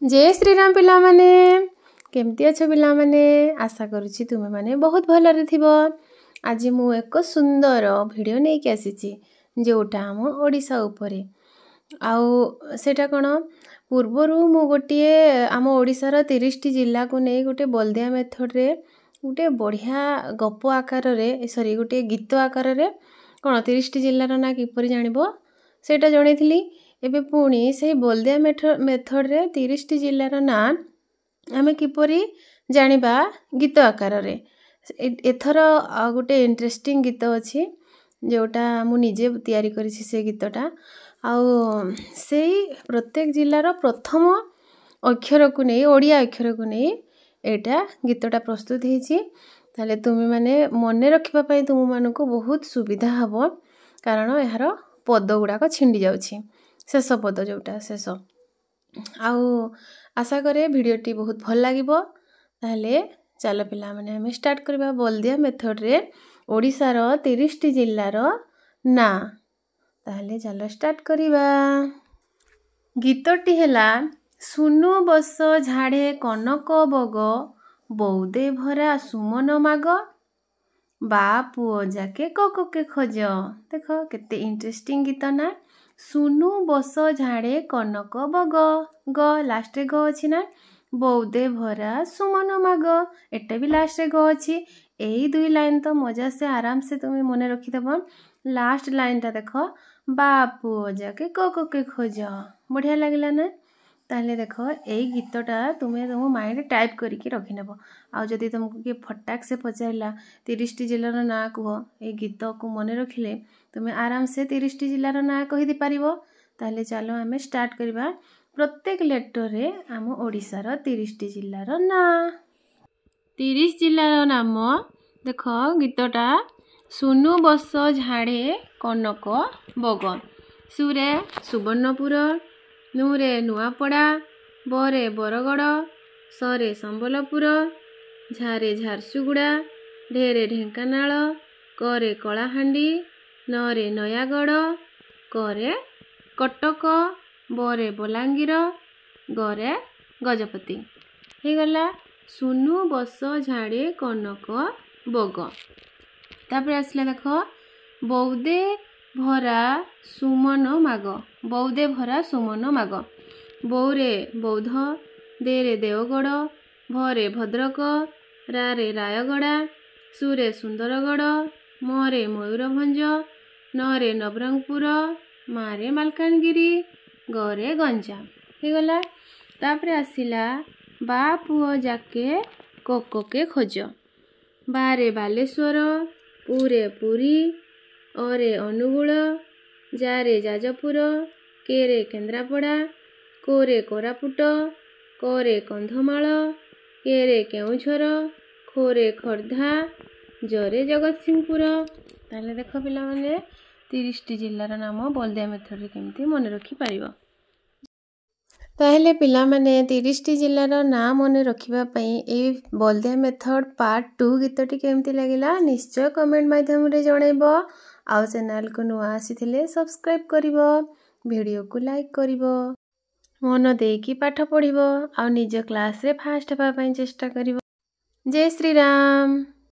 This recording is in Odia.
ଜୟ ଶ୍ରୀରାମ ପିଲାମାନେ, କେମିତି ଅଛ ପିଲାମାନେ? ଆଶା କରୁଛି ତୁମେମାନେ ବହୁତ ଭଲରେ ଥିବ। ଆଜି ମୁଁ ଏକ ସୁନ୍ଦର ଭିଡ଼ିଓ ନେଇକି ଆସିଛି, ଯେଉଁଟା ଆମ ଓଡ଼ିଶା ଉପରେ। ଆଉ ସେଇଟା କ'ଣ, ପୂର୍ବରୁ ମୁଁ ଗୋଟିଏ ଆମ ଓଡ଼ିଶାର 30ଟି ଜିଲ୍ଲାକୁ ନେଇ ଗୋଟେ ବଲଦିଆ ମେଥଡ଼ରେ ଗୋଟେ ବଢ଼ିଆ ଗପ ଆକାରରେ, ସରି, ଗୋଟିଏ ଗୀତ ଆକାରରେ କ'ଣ 30ଟି ଜିଲ୍ଲାର ନାଁ କିପରି ଜାଣିବ ସେଇଟା ଜଣେଇଥିଲି। ଏବେ ପୁଣି ସେଇ ବଲଦିଆ ମେଥଡ଼ରେ 30ଟି ଜିଲ୍ଲାର ନାଁ ଆମେ କିପରି ଜାଣିବା ଗୀତ ଆକାରରେ। ଏଥର ଆଉ ଗୋଟେ ଇଣ୍ଟରେଷ୍ଟିଂ ଗୀତ ଅଛି, ଯେଉଁଟା ମୁଁ ନିଜେ ତିଆରି କରିଛି ସେ ଗୀତଟା। ଆଉ ସେଇ ପ୍ରତ୍ୟେକ ଜିଲ୍ଲାର ପ୍ରଥମ ଅକ୍ଷରକୁ ନେଇ, ଓଡ଼ିଆ ଅକ୍ଷରକୁ ନେଇ ଏଇଟା ଗୀତଟା ପ୍ରସ୍ତୁତ ହେଇଛି। ତାହେଲେ ତୁମେମାନେ ମନେ ରଖିବା ପାଇଁ ତୁମମାନଙ୍କୁ ବହୁତ ସୁବିଧା ହେବ, କାରଣ ଏହାର ପଦ ଗୁଡ଼ାକ ଛିଣ୍ଡି ଯାଉଛି, ଶେଷ ପଦ ଯେଉଁଟା ଶେଷ। ଆଉ ଆଶା କରେ ଭିଡ଼ିଓଟି ବହୁତ ଭଲ ଲାଗିବ। ତାହେଲେ ଚାଲ ପିଲାମାନେ, ଆମେ ଷ୍ଟାର୍ଟ କରିବା ବଲଦିଆ ମେଥଡ଼ରେ ଓଡ଼ିଶାର 30ଟି ଜିଲ୍ଲାର ନାଁ। ତାହେଲେ ଚାଲ ଷ୍ଟାର୍ଟ କରିବା। ଗୀତଟି ହେଲା ସୁନୁ ବସ ଝାଡ଼େ କନକ ବଗ, ବଉଦେ ଭରା ସୁମନ ମାଗ, ବା ପୁଅ ଯାକେ କକକେ ଖୋଜ। ଦେଖ କେତେ ଇଣ୍ଟରେଷ୍ଟିଂ ଗୀତ ନା? ସୁନୁ ବସ ଝାଡ଼େ କନକ ବଗ, ଗ ଲାଷ୍ଟରେ ଗ ଅଛି ନା? ବଉଦେ ଭରା ସୁମନ ମାଗ, ଏଟା ବି ଲାଷ୍ଟରେ ଗ ଅଛି। ଏଇ ଦୁଇ ଲାଇନ୍ ତ ମଜା ସେ ଆରାମସେ ତୁମେ ମନେ ରଖିଦେବ। ଲାଷ୍ଟ ଲାଇନ୍ଟା ଦେଖ, ବା ପୁଅ ଯାକେ କକକେ ଖୋଜ। ବଢ଼ିଆ ଲାଗିଲା ନା? ତାହେଲେ ଦେଖ, ଏଇ ଗୀତଟା ତୁମେ ତୁମ ମାଇଣ୍ଡ ଟାଇପ୍ କରିକି ରଖିନେବ। ଆଉ ଯଦି ତୁମକୁ କିଏ ଫଟାକ ସେ ପଚାରିଲା 30ଟି ଜିଲ୍ଲାର ନାଁ କୁହ, ଏଇ ଗୀତକୁ ମନେ ରଖିଲେ ତୁମେ ଆରାମସେ 30ଟି ଜିଲ୍ଲାର ନାଁ କହିଦେଇପାରିବ। ତାହେଲେ ଚାଲ ଆମେ ଷ୍ଟାର୍ଟ କରିବା ପ୍ରତ୍ୟେକ ଲେଟରରେ ଆମ ଓଡ଼ିଶାର 30ଟି ଜିଲ୍ଲାର ନାଁ। 30 ଜିଲ୍ଲାର ନାମ ଦେଖ ଗୀତଟା, ସୁନୁ ବସ ଝାଡ଼େ କନକ ବଗ। ସୁରେ ସୁବର୍ଣ୍ଣପୁର, ନୁରେ ନୂଆପଡ଼ା, ବରେ ବରଗଡ଼, ସରେ ସମ୍ବଲପୁର, ଝାରେ ଝାରସୁଗୁଡ଼ା, ଢେରେ ଢେଙ୍କାନାଳ, କରେ କଳାହାଣ୍ଡି, ନରେ ନୟାଗଡ଼, କରେ କଟକ, ବରେ ବଲାଙ୍ଗୀର, ଗରେ ଗଜପତି। ହେଇଗଲା ସୁନୁ ବସ ଝାଡ଼େ କନକ ବଗ। ତାପରେ ଆସିଲା ଦେଖ, ବଉଦେ ଭରା ସୁମନ ମାଗ। ବଉଦେ ଭରା ସୁମନ ମାଗ। ବଉରେ ବୌଦ୍ଧ, ଦେରେ ଦେଓଗଡ଼, ଭରେ ଭଦ୍ରକ, ରାରେ ରାୟଗଡ଼ା, ସୁରେ ସୁନ୍ଦରଗଡ଼, ମରେ ମୟୂରଭଞ୍ଜ, ନରେ ନବରଙ୍ଗପୁର, ମାରେ ମାଲକାନଗିରି, ଗରେ ଗଞ୍ଜାମ। ହେଇଗଲା। ତାପରେ ଆସିଲା ବା ପୁଅ ଯାକେ କୋକକେ ଖୋଜ। ବାରେ ବାଲେଶ୍ୱର, ପୁରେ ପୁରୀ, ଅରେ ଅନୁଗୁଳ, ଯାରେ ଯାଜପୁର, କେରେ କେନ୍ଦ୍ରାପଡ଼ା, କୋରେ କୋରାପୁଟ, କରେ କନ୍ଧମାଳ, କେରେ କେଉଁଝର, ଖୋରେ ଖୋର୍ଦ୍ଧା, ଜରେ ଜଗତସିଂହପୁର। ତାହେଲେ ଦେଖ ପିଲାମାନେ, 30ଟି ଜିଲ୍ଲାର ନାମ ବଲଦିଆ ମେଥଡ଼ରେ କେମିତି ମନେ ରଖିପାରିବ। ତାହେଲେ ପିଲାମାନେ, 30ଟି ଜିଲ୍ଲାର ନାଁ ମନେ ରଖିବା ପାଇଁ ଏଇ ବଲଦିଆ ମେଥଡ଼ ପାର୍ଟ 2 ଗୀତଟି କେମିତି ଲାଗିଲା ନିଶ୍ଚୟ କମେଣ୍ଟ ମାଧ୍ୟମରେ ଜଣାଇବ। ଆଉ ଚ୍ୟାନେଲକୁ ନୂଆ ଆସିଥିଲେ ସବସ୍କ୍ରାଇବ୍ କରିବ, ଭିଡ଼ିଓକୁ ଲାଇକ୍ କରିବ, ମନ ଦେଇକି ପାଠ ପଢ଼ିବ ଆଉ ନିଜ କ୍ଲାସ୍ରେ ଫାଷ୍ଟ ହେବା ପାଇଁ ଚେଷ୍ଟା କରିବ। ଜୟ ଶ୍ରୀରାମ।